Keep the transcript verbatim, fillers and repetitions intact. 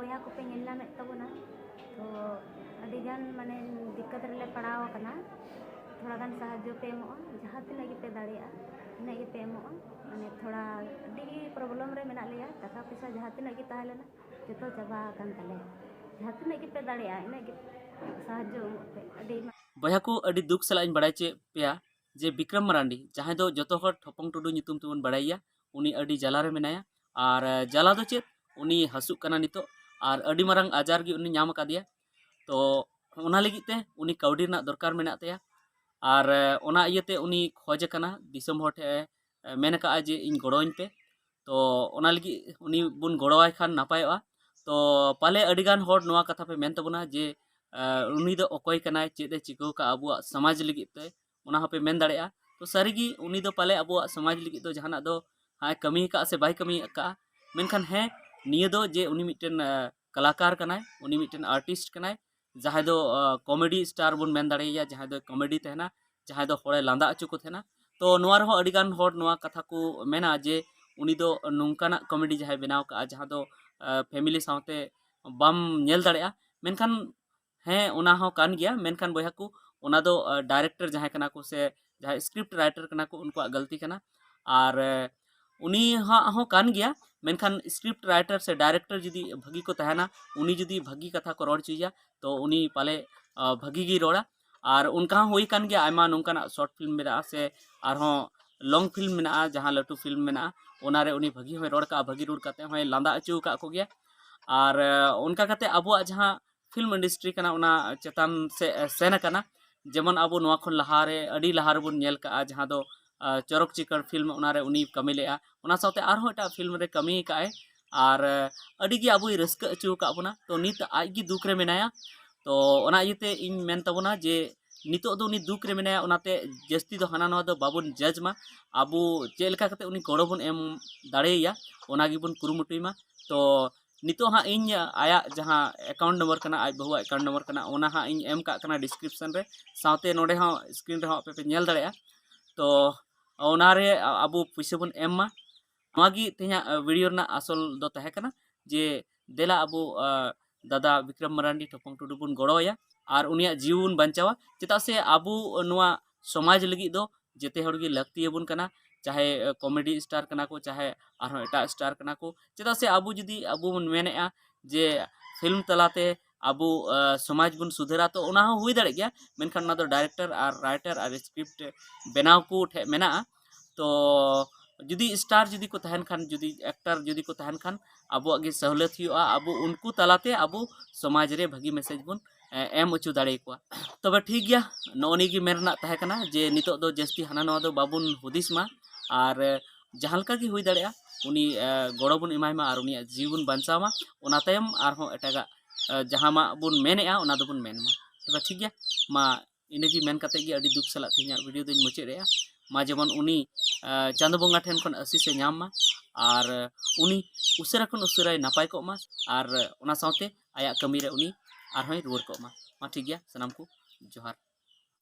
ᱵᱚᱭᱦᱟ ᱠᱚᱯᱮ ᱧᱮᱞ ᱧᱟᱢᱮᱫ ᱛᱟᱵᱚᱱᱟ, ᱛᱚ ᱟᱹᱰᱤᱜᱟᱱ ᱢᱟᱱᱮ ᱫᱤᱠᱠᱟᱛ ᱨᱮᱞᱮ ᱯᱟᱲᱟᱣ ᱟᱠᱟᱱᱟ᱾ ᱛᱷᱚᱲᱟ ᱜᱟᱱ ᱥᱟᱦᱟᱡᱽᱡᱚ ᱯᱮ ᱮᱢᱚᱜᱼᱟ, ᱡᱟᱦᱟᱸ ᱛᱤᱱᱟᱹᱜ ᱜᱮᱯᱮ ᱫᱟᱲᱮᱭᱟᱜᱼᱟ ᱤᱱᱟᱹᱜ ᱜᱮᱯᱮ ᱮᱢᱚᱜᱼᱟ᱾ ᱢᱟᱱᱮ ᱛᱷᱚᱲᱟ ᱟᱹᱰᱤ ᱜᱮ ᱯᱨᱚᱵᱞᱮᱢ ᱨᱮ ᱢᱮᱱᱟᱜ ᱞᱮᱭᱟ, ᱴᱟᱠᱟ ᱯᱚᱭᱥᱟ ᱡᱟᱦᱟᱸ ᱛᱤᱱᱟᱹᱜ ᱜᱮ ᱛᱟᱦᱮᱸ ᱞᱮᱱᱟ ᱡᱚᱛᱚ ᱪᱟᱵᱟ ᱟᱠᱟᱱ ᱛᱟᱞᱮᱭᱟ᱾ ᱡᱟᱦᱟᱸ ᱛᱤᱱᱟᱹᱜ ᱜᱮᱯᱮ ᱫᱟᱲᱮᱭᱟᱜᱼᱟ ᱤᱱᱟᱹᱜ ᱜᱮ ᱥᱟᱦᱟᱡᱽᱡᱚ ᱮᱢᱚᱜ ᱯᱮ, ᱟᱹᱰᱤ ᱟᱭᱢᱟ᱾ ᱵᱚᱭᱦᱟ ᱠᱚ, ᱟᱹᱰᱤ ᱫᱩᱠ ᱥᱟᱞᱟᱜ ᱤᱧ ᱵᱟᱲᱟᱭ ᱦᱚᱪᱚᱭᱮᱫ ᱯᱮᱭᱟ ᱡᱮ ᱵᱤᱠᱨᱚᱢ ᱢᱟᱨᱟᱱᱰᱤ, ᱡᱟᱦᱟᱸᱭ ᱫᱚ ᱡᱚᱛᱚ ᱦᱚᱲ ᱴᱷᱚᱯᱚᱝ ᱴᱩᱰᱩ ᱧᱩᱛᱩᱢ ᱛᱮᱵᱚᱱ ᱵᱟᱲᱟᱭᱮᱭᱟ, ᱩᱱᱤ ᱟᱹᱰᱤ ᱡᱟᱞᱟ ᱨᱮ ᱢᱮᱱᱟᱭᱟ᱾ ᱟᱨ ᱡᱟᱞᱟ ᱫᱚ ᱪᱮᱫ, ᱩᱱᱤ ᱦᱟᱹᱥᱩᱜ ᱠᱟᱱᱟ ᱱᱤᱛᱚᱜ, ᱟᱨ ᱟᱹᱰᱤ ᱢᱟᱨᱟᱝ ᱟᱡᱟᱨ ᱜᱮ ᱩᱱᱤ ᱧᱟᱢ ᱟᱠᱟᱫᱮᱭᱟ᱾ ᱛᱚ ᱚᱱᱟ ᱞᱟᱹᱜᱤᱫ ᱛᱮ ᱩᱱᱤ ᱠᱟᱹᱣᱰᱤ ᱨᱮᱱᱟᱜ ᱫᱚᱨᱠᱟᱨ ᱢᱮᱱᱟᱜ ᱛᱟᱭᱟ, ᱟᱨ ᱚᱱᱟ ᱤᱭᱟᱹᱛᱮ ᱩᱱᱤ ᱠᱷᱚᱡᱽ ᱟᱠᱟᱱᱟ, ᱫᱤᱥᱚᱢ ᱦᱚᱲ ᱴᱷᱮᱱ ᱢᱮᱱ ᱟᱠᱟᱫᱼᱟ ᱡᱮ ᱤᱧ ᱜᱚᱲᱚᱣᱟᱹᱧ ᱯᱮ᱾ ᱛᱚ ᱚᱱᱟ ᱞᱟᱹᱜᱤᱫ ᱩᱱᱤ ᱵᱚᱱ ᱜᱚᱲᱚᱣᱟᱭ ᱠᱷᱟᱱ ᱱᱟᱯᱟᱭᱚᱜᱼᱟ᱾ ᱛᱚ ᱯᱟᱞᱮ ᱟᱹᱰᱤᱜᱟᱱ ᱦᱚᱲ ᱱᱚᱣᱟ ᱠᱟᱛᱷᱟ ᱯᱮ ᱢᱮᱱ ᱛᱟᱵᱚᱱᱟ ᱡᱮ ᱩᱱᱤ ᱫᱚ ᱚᱠᱚᱭ ᱠᱟᱱᱟᱭ, ᱪᱮᱫ ᱮ ᱪᱤᱠᱟᱹ ᱟᱠᱟᱫᱼᱟ ᱟᱵᱚᱣᱟᱜ ᱥᱚᱢᱟᱡᱽ ᱞᱟᱹᱜᱤᱫ ᱛᱮ, ᱚᱱᱟ ᱦᱚᱸᱯᱮ ᱢᱮᱱ ᱫᱟᱲᱮᱭᱟᱜᱼᱟ᱾ ᱛᱚ ᱥᱟᱹᱨᱤᱜᱮ ᱩᱱᱤ ᱫᱚ ᱯᱟᱞᱮ ᱟᱵᱚᱣᱟᱜ ᱥᱚᱢᱟᱡᱽ ᱞᱟᱹᱜᱤᱫ ᱫᱚ ᱡᱟᱦᱟᱱᱟᱜ ᱫᱚ ᱦᱟᱸᱜ ᱮ ᱠᱟᱹᱢᱤ ᱟᱠᱟᱫᱼᱟ ᱥᱮ ᱵᱟᱭ ᱠᱟᱹᱢᱤ ᱟᱠᱟᱫᱼᱟ, ᱢᱮᱱᱠᱷᱟᱱ ᱦᱮᱸ, ᱱᱤᱭᱟᱹ ᱫᱚ ᱡᱮ ᱩᱱᱤ ᱢᱤᱫᱴᱮᱱ ᱠᱟᱞᱟᱠᱟᱨ ᱠᱟᱱᱟᱭ, ᱩᱱᱤ ᱢᱤᱫᱴᱮᱱ ᱟᱨᱴᱤᱥᱴ ᱠᱟᱱᱟᱭ, ᱡᱟᱦᱟᱸᱭ ᱫᱚ ᱠᱚᱢᱮᱰᱤ ᱥᱴᱟᱨ ᱵᱚᱱ ᱢᱮᱱ ᱫᱟᱲᱮᱭᱟᱭᱟ, ᱡᱟᱦᱟᱸᱭ ᱫᱚ ᱠᱚᱢᱮᱰᱤ ᱛᱟᱦᱮᱱᱟ, ᱡᱟᱦᱟᱸᱭ ᱫᱚ ᱦᱚᱲᱮ ᱞᱟᱸᱫᱟ ᱦᱚᱪᱚ ᱠᱚ ᱛᱟᱦᱮᱱᱟ᱾ ᱛᱚ ᱱᱚᱣᱟ ᱨᱮᱦᱚᱸ ᱟᱹᱰᱤᱜᱟᱱ ᱦᱚᱲ ᱱᱚᱣᱟ ᱠᱟᱛᱷᱟ ᱠᱚ ᱢᱮᱱᱟ ᱡᱮ ᱩᱱᱤ ᱫᱚ ᱱᱚᱝᱠᱟᱱᱟᱜ ᱠᱚᱢᱮᱰᱤ ᱡᱟᱦᱟᱸᱭ ᱵᱮᱱᱟᱣ ᱠᱟᱜᱼᱟ, ᱡᱟᱦᱟᱸ ᱫᱚ ᱯᱷᱮᱢᱤᱞᱤ ᱥᱟᱶᱛᱮ ᱵᱟᱢ ᱧᱮᱞ ᱫᱟᱲᱮᱭᱟᱜᱼᱟ᱾ ᱢᱮᱱᱠᱷᱟᱱ ᱦᱮᱸ, ᱚᱱᱟ ᱦᱚᱸ ᱠᱟᱱ ᱜᱮᱭᱟ, ᱢᱮᱱᱠᱷᱟᱱ ᱵᱚᱭᱦᱟ ᱠᱚ, ᱚᱱᱟ ᱫᱚ ᱰᱟᱭᱨᱮᱠᱴᱚᱨ ᱡᱟᱦᱟᱸᱭ ᱠᱟᱱᱟ ᱠᱚ ᱥᱮ ᱡᱟᱦᱟᱸᱭ ᱥᱠᱨᱤᱯᱴ ᱨᱟᱭᱴᱟᱨ ᱠᱟᱱᱟ ᱠᱚ, ᱩᱱᱠᱩᱣᱟᱜ ᱜᱟᱹᱞᱛᱤ ᱠᱟᱱᱟ᱾ ᱟᱨ ᱩᱱᱤ ᱦᱟᱸᱜ ᱦᱚᱸ ᱠᱟᱱ ᱜᱮᱭᱟ, ᱢᱮᱱᱠᱷᱟᱱ ᱥᱠᱨᱤᱯᱴ ᱨᱟᱭᱴᱟᱨ ᱥᱮ ᱰᱟᱭᱨᱮᱠᱴᱚᱨ ᱡᱩᱫᱤ ᱵᱷᱟᱹᱜᱤ ᱠᱚ ᱛᱟᱦᱮᱱᱟ, ᱩᱱᱤ ᱡᱩᱫᱤ ᱵᱷᱟᱹᱜᱤ ᱠᱟᱛᱷᱟ ᱠᱚ ᱨᱚᱲ ᱦᱚᱪᱚᱭᱮᱭᱟ, ᱛᱚ ᱩᱱᱤ ᱯᱟᱞᱮ ᱵᱷᱟᱹᱜᱤ ᱜᱮᱭ ᱨᱚᱲᱟ᱾ ᱟᱨ ᱚᱱᱠᱟ ᱦᱚᱸ ᱦᱩᱭ ᱠᱟᱱ ᱜᱮᱭᱟ, ᱟᱭᱢᱟ ᱱᱚᱝᱠᱟᱱᱟᱜ ᱥᱚᱨᱴ ᱯᱷᱤᱞᱢ ᱢᱮᱱᱟᱜᱼᱟ ᱥᱮ ᱟᱨᱦᱚᱸ ᱞᱚᱝ ᱯᱷᱤᱞᱢ ᱢᱮᱱᱟᱜᱼᱟ, ᱡᱟᱦᱟᱸ ᱞᱟᱹᱴᱩ ᱯᱷᱤᱞᱢ ᱢᱮᱱᱟᱜᱼᱟ, ᱚᱱᱟᱨᱮ ᱩᱱᱤ ᱵᱷᱟᱹᱜᱤ ᱦᱚᱸᱭ ᱨᱚᱲ ᱠᱟᱜᱼᱟ, ᱵᱷᱟᱹᱜᱤ ᱨᱚᱲ ᱠᱟᱛᱮ ᱦᱚᱸᱭ ᱞᱟᱸᱫᱟ ᱦᱚᱪᱚ ᱟᱠᱟᱫ ᱠᱚᱜᱮᱭᱟ᱾ ᱟᱨ ᱚᱱᱠᱟ ᱠᱟᱛᱮ ᱟᱵᱚᱣᱟᱜ ᱡᱟᱦᱟᱸ ᱯᱷᱤᱞᱢ ᱤᱱᱰᱟᱥᱴᱨᱤ ᱠᱟᱱᱟ, ᱚᱱᱟ ᱪᱮᱛᱟᱱ ᱥᱮᱫ ᱥᱮᱱ ᱟᱠᱟᱱᱟ᱾ ᱡᱮᱢᱚᱱ ᱟᱵᱚ ᱱᱚᱣᱟ ᱠᱷᱚᱱ ᱞᱟᱦᱟᱨᱮ, ᱟᱹᱰᱤ ᱞᱟᱦᱟ ᱨᱮᱵᱚᱱ ᱧᱮᱞ ᱠᱟᱜᱼᱟ, ᱡᱟᱦᱟᱸ ᱫᱚ ᱪᱚᱨᱚᱠ ᱪᱤᱠᱟᱹᱲ ᱯᱷᱤᱞᱢ, ᱚᱱᱟᱨᱮ ᱩᱱᱤ ᱠᱟᱹᱢᱤ ᱞᱮᱫᱼᱟ᱾ ᱚᱱᱟ ᱥᱟᱶᱛᱮ ᱟᱨᱦᱚᱸ ᱮᱴᱟᱜ ᱯᱷᱤᱞᱢ ᱨᱮ ᱠᱟᱹᱢᱤ ᱟᱠᱟᱫ ᱟᱭ᱾ ᱟᱨ ᱟᱹᱰᱤ ᱜᱮ ᱟᱵᱚᱭ ᱨᱟᱹᱥᱠᱟᱹ ᱦᱚᱪᱚ ᱟᱠᱟᱫ ᱵᱚᱱᱟ᱾ ᱛᱚ ᱱᱤᱛ ᱟᱡ ᱜᱮ ᱫᱩᱠ ᱨᱮ ᱢᱮᱱᱟᱭᱟ᱾ ᱛᱚ ᱚᱱᱟ ᱤᱭᱟᱹᱛᱮ ᱤᱧ ᱢᱮᱱ ᱛᱟᱵᱚᱱᱟ ᱡᱮ ᱱᱤᱛᱚᱜ ᱫᱚ ᱩᱱᱤ ᱫᱩᱠ ᱨᱮ ᱢᱮᱱᱟᱭᱟ, ᱚᱱᱟᱛᱮ ᱡᱟᱹᱥᱛᱤ ᱫᱚ ᱦᱟᱱᱟ ᱱᱚᱣᱟ ᱫᱚ ᱵᱟᱵᱚᱱ ᱡᱟᱡᱽ ᱢᱟ᱾ ᱟᱵᱚ ᱪᱮᱫ ᱞᱮᱠᱟ ᱠᱟᱛᱮ ᱩᱱᱤ ᱜᱚᱲᱚ ᱵᱚᱱ ᱮᱢ ᱫᱟᱲᱮᱭᱟᱭᱟ, ᱚᱱᱟ ᱜᱮᱵᱚᱱ ᱠᱩᱨᱩᱢᱩᱴᱩᱭ ᱢᱟ᱾ ᱛᱚ ᱱᱤᱛᱚᱜ ᱦᱟᱸᱜ ᱤᱧ ᱟᱭᱟᱜ ᱡᱟᱦᱟᱸ ᱮᱠᱟᱣᱩᱱᱴ ᱱᱚᱢᱵᱚᱨ ᱠᱟᱱᱟ, ᱟᱡ ᱵᱟᱹᱦᱩᱣᱟᱜ ᱮᱠᱟᱣᱩᱱᱴ ᱱᱚᱢᱵᱚᱨ ᱠᱟᱱᱟ, ᱚᱱᱟ ᱦᱟᱸᱜ ᱤᱧ ᱮᱢ ᱠᱟᱜ ᱠᱟᱱᱟ ᱰᱤᱥᱠᱨᱤᱯᱥᱚᱱ ᱨᱮ, ᱥᱟᱶᱛᱮ ᱱᱚᱰᱮ ᱦᱚᱸ ᱥᱠᱨᱤᱱ ᱨᱮᱦᱚᱸ ᱟᱯᱮ ᱯᱮ ᱧᱮᱞ ᱫᱟᱲᱮᱭᱟᱜᱼᱟ᱾ ᱛᱚ ᱚᱱᱟᱨᱮ ᱟᱵᱚ ᱯᱩᱭᱥᱟᱹ ᱵᱚᱱ ᱮᱢ ᱢᱟ᱾ ᱱᱚᱣᱟ ᱜᱮ ᱛᱮᱦᱮᱧᱟᱜ ᱵᱷᱤᱰᱤᱭᱳ ᱨᱮᱱᱟᱜ ᱟᱥᱚᱞ ᱫᱚ ᱛᱟᱦᱮᱸ ᱠᱟᱱᱟ ᱡᱮ ᱫᱮᱞᱟ ᱟᱵᱚ ᱫᱟᱫᱟ ᱵᱤᱠᱨᱚᱢ ᱢᱟᱨᱟᱱᱰᱤ ᱴᱷᱚᱯᱚᱝ ᱴᱩᱰᱩ ᱵᱚᱱ ᱜᱚᱲᱚ ᱟᱭᱟ ᱟᱨ ᱩᱱᱤᱭᱟᱜ ᱡᱤᱣᱤ ᱵᱚᱱ ᱵᱟᱧᱪᱟᱣᱟ᱾ ᱪᱮᱫᱟᱜ ᱥᱮ ᱟᱵᱚ ᱱᱚᱣᱟ ᱥᱚᱢᱟᱡᱽ ᱞᱟᱹᱜᱤᱫ ᱫᱚ ᱡᱮᱛᱮ ᱦᱚᱲ ᱜᱮ ᱞᱟᱹᱠᱛᱤ ᱟᱵᱚᱱ ᱠᱟᱱᱟ᱾ ᱪᱟᱦᱮ ᱠᱚᱢᱮᱰᱤ ᱥᱴᱟᱨ ᱠᱟᱱᱟ ᱠᱚ, ᱪᱟᱦᱮ ᱟᱨᱦᱚᱸ ᱮᱴᱟᱜ ᱥᱴᱟᱨ ᱠᱟᱱᱟ ᱠᱚ᱾ ᱪᱮᱫᱟᱜ ᱥᱮ ᱟᱵᱚ ᱡᱩᱫᱤ ᱟᱵᱚ ᱵᱚᱱ ᱢᱮᱱᱮᱫᱼᱟ ᱡᱮ ᱯᱷᱤᱞᱢ ᱛᱟᱞᱟᱛᱮ ᱟᱵᱚ ᱥᱚᱢᱟᱡᱽ ᱵᱚᱱ ᱥᱩᱫᱷᱟᱹᱨᱟ, ᱛᱚ ᱚᱱᱟ ᱦᱚᱸ ᱦᱩᱭ ᱫᱟᱲᱮᱭᱟᱜ ᱜᱮᱭᱟ, ᱢᱮᱱᱠᱷᱟᱱ ᱚᱱᱟ ᱫᱚ ᱰᱟᱭᱨᱮᱠᱴᱚᱨ ᱟᱨ ᱨᱟᱭᱴᱟᱨ ᱟᱨ ᱥᱠᱨᱤᱯᱴ ᱵᱮᱱᱟᱣ ᱠᱚ ᱴᱷᱮᱱ ᱢᱮᱱᱟᱜᱼᱟ᱾ ᱛᱚ ᱡᱩᱫᱤ ᱥᱴᱟᱨ ᱡᱩᱫᱤ ᱠᱚ ᱛᱟᱦᱮᱱ ᱠᱷᱟᱱ, ᱡᱩᱫᱤ ᱮᱠᱴᱟᱨ ᱡᱩᱫᱤ ᱠᱚ ᱛᱟᱦᱮᱱ ᱠᱷᱟᱱ, ᱟᱵᱚᱣᱟᱜ ᱜᱮ ᱥᱟᱹᱦᱩᱞᱤᱭᱟᱹᱛ ᱦᱩᱭᱩᱜᱼᱟ, ᱟᱵᱚ ᱩᱱᱠᱩ ᱛᱟᱞᱟᱛᱮ ᱟᱵᱚ ᱥᱚᱢᱟᱡᱽ ᱨᱮ ᱵᱷᱟᱹᱜᱤ ᱢᱮᱥᱮᱡᱽ ᱵᱚᱱ ᱮᱢ ᱦᱚᱪᱚ ᱫᱟᱲᱮ ᱟᱠᱚᱣᱟ᱾ ᱛᱚᱵᱮ ᱴᱷᱤᱠ ᱜᱮᱭᱟ, ᱱᱚᱜᱼᱚ ᱱᱤᱭᱟᱹ ᱜᱮ ᱢᱮᱱ ᱨᱮᱱᱟᱜ ᱛᱟᱦᱮᱸ ᱠᱟᱱᱟ ᱡᱮ ᱱᱤᱛᱚᱜ ᱫᱚ ᱡᱟᱹᱥᱛᱤ ᱦᱟᱱᱟ ᱱᱚᱣᱟ ᱫᱚ ᱵᱟᱵᱚᱱ ᱦᱩᱫᱤᱥ ᱢᱟ, ᱟᱨ ᱡᱟᱦᱟᱸ ᱞᱮᱠᱟ ᱜᱮ ᱦᱩᱭ ᱫᱟᱲᱮᱭᱟᱜᱼᱟ ᱩᱱᱤ ᱜᱚᱲᱚ ᱵᱚᱱ ᱮᱢᱟᱭ ᱢᱟ ᱟᱨ ᱩᱱᱤᱭᱟᱜ ᱡᱤᱣᱤ ᱵᱚᱱ ᱵᱟᱧᱪᱟᱣ ᱢᱟ᱾ ᱚᱱᱟ ᱛᱟᱭᱚᱢ ᱟᱨᱦᱚᱸ ᱮᱴᱟᱜᱟᱜ ᱡᱟᱦᱟᱸ ᱢᱟ ᱵᱚᱱ ᱢᱮᱱᱮᱫᱼᱟ ᱚᱱᱟ ᱫᱚᱵᱚᱱ ᱢᱮᱱ ᱢᱟ᱾ ᱛᱚᱵᱮ ᱴᱷᱤᱠ ᱜᱮᱭᱟ, ᱢᱟ ᱤᱱᱟᱹᱜᱮ ᱢᱮᱱ ᱠᱟᱛᱮ ᱜᱮ ᱟᱹᱰᱤ ᱫᱩᱠ ᱥᱟᱞᱟᱜ ᱛᱮᱦᱮᱧᱟᱜ ᱵᱷᱤᱰᱤᱭᱳ ᱫᱚᱧ ᱢᱩᱪᱟᱹᱫ ᱮᱫᱼᱟ᱾ ᱢᱟ ᱡᱮᱢᱚᱱ ᱩᱱᱤ ᱪᱟᱸᱫᱚ ᱵᱚᱸᱜᱟ ᱴᱷᱮᱱ ᱠᱷᱚᱱ ᱟᱹᱥᱤᱥ ᱮ ᱧᱟᱢ ᱢᱟ ᱟᱨ ᱩᱱᱤ ᱩᱥᱟᱹᱨᱟ ᱠᱷᱚᱱ ᱩᱥᱟᱹᱨᱟᱭ ᱱᱟᱯᱟᱭ ᱠᱚᱜ ᱢᱟ ᱟᱨ ᱚᱱᱟ ᱥᱟᱶᱛᱮ ᱟᱭᱟᱜ ᱠᱟᱹᱢᱤ ᱨᱮ ᱩᱱᱤ ᱟᱨᱦᱚᱸᱭ ᱨᱩᱣᱟᱹᱲ ᱠᱚᱜ ᱢᱟ᱾ ᱢᱟ ᱴᱷᱤᱠ ᱜᱮᱭᱟ, ᱥᱟᱱᱟᱢ ᱠᱚ ᱡᱚᱦᱟᱨ᱾